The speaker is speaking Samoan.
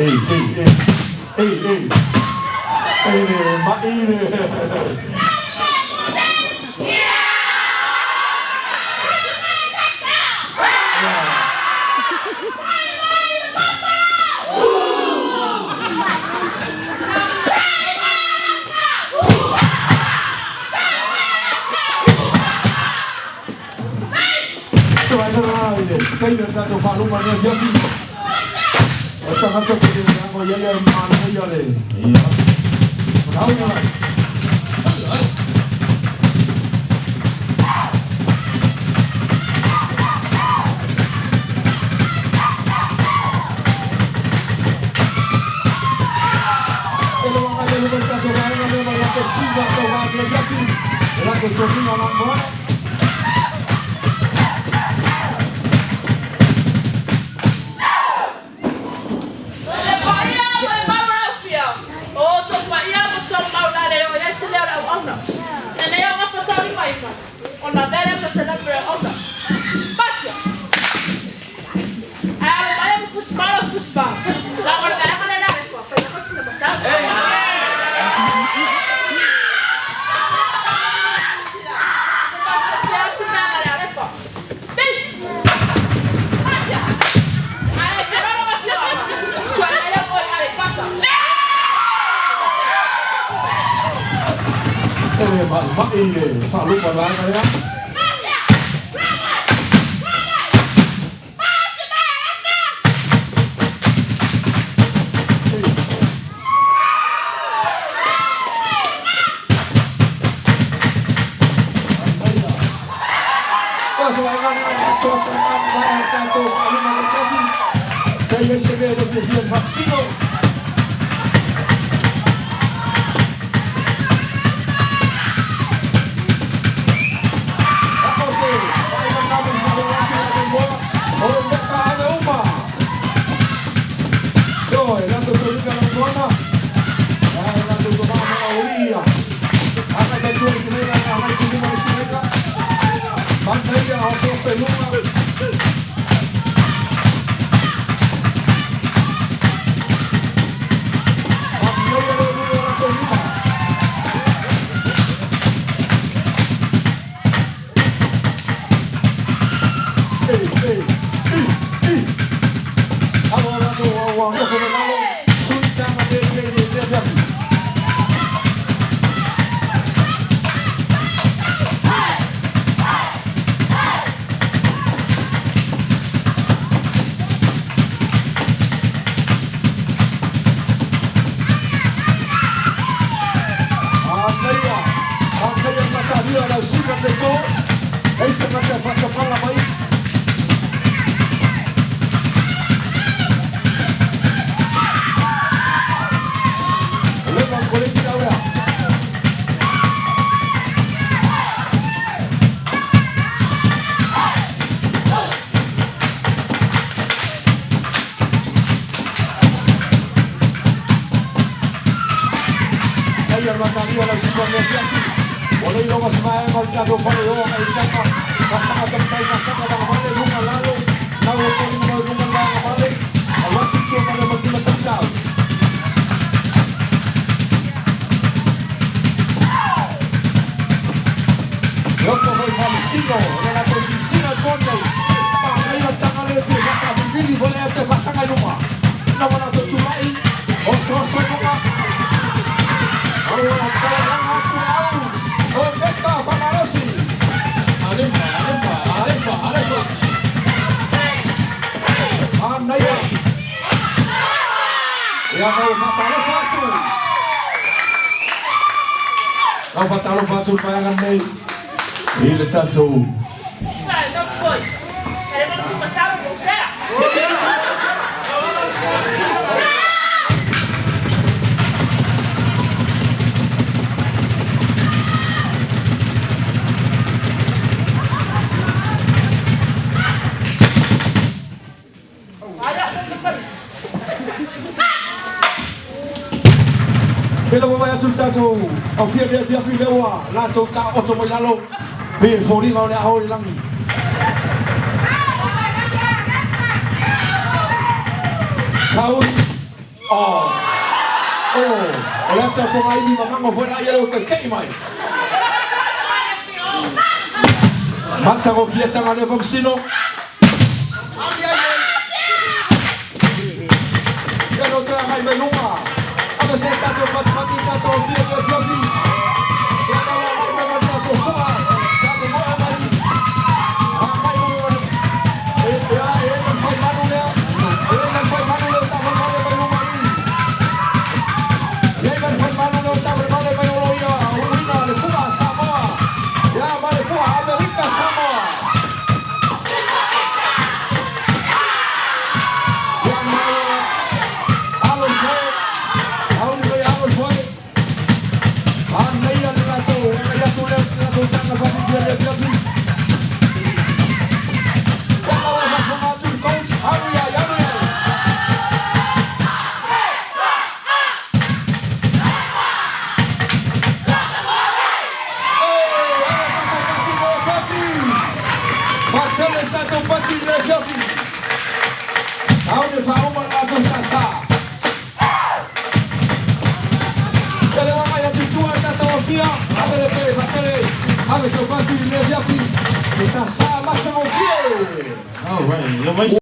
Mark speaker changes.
Speaker 1: Ei, ei, ei, ei, ei. E le mai le. Taimi o le tatou faaluma i lenei afiafi. O le tagata ou te le leaga i ai ae manaia le ia. Sauni mai. E le waga le luma i le tatou vaega lea ma le latou siva tauva i lenei afiafi. Le latou toniga o lamoana.
Speaker 2: Le paia ma le mau raufia, o outou paia ma outou mau la le oo i ai se leo o le auauna. Lenei o gafa taulimaina, ona avea lea ma se lame o le auauna. Patia! Ae alo mai au fusi malo fusi ba. La o le vaega lea le alefa, fai lava sina masau.
Speaker 1: E le maʻimaʻi le faalupe a le vaega lea. Manaia, manaia le mataalia o le ausiga o le to, e se gata e faatamala mai. Leva o colete da uea. Manaia le mataalia o le ausiga o le afiafi. Ua le iloga se vaega o le tatou faleoa i taga. Vasaga tamatai vasaga tagamale luga lalo. Lau e foliga mai luga le vaega male. Alu atu i tua male ma le lima taumatau. E ofo foi faamasino le latou sisina i po nei. Manaia le taga lea pei e faatavivili foi lea toe faasaga i luma. Ina ua latou tulai, osooso i luga. Aua taualaga atu le au o Meka Faamalosi.
Speaker 3: Alefa, alefa, alefa, alefa.
Speaker 1: Manaia. Ia mau faatalofa atu. Lau faatalofa atu le vaega lenei i le tatou Pela ua vaai atu le tatou aufia i le afiafi lea ua latou taooto mai lalo pei e foliga o le a o i lagi. Saui. Oh. Oh, o le ata o ngā iwi mamango foi la ia le o kaikei mai. Matagofie taga lea faamasino. Ai ai ai. Ia lo toe agai mai luga. Ave se tatou patipati tatou fia fia fia fi. Ia mau agai mai ma le tatou fo'a. Tatou mo'a mai. Agai mai. E e e e fai manu lea. E e fai manu lea ta manu mai luga i. Ia e fai manu lea ta manu mai o ia. Uina le fo'a Samoa. Ia ma le fo'a Amerika Samoa. Ia mau alo foi. Auli mai alo foi. Anaia le latou agai atu lea le latou taga faafifia le afiafi. Ia mau e faafofoga atu le coach. Alu iai, alu iai. Ei, ala tatou pati mo afiafi. Fatele se tatou pati i le afiafi. Au le faauma le latou sasā. Ia le wagai atu i tua tatou afia. Ave le pele fatele. Ave se pati i le afiafi. Le sasā matagofie.
Speaker 3: All right.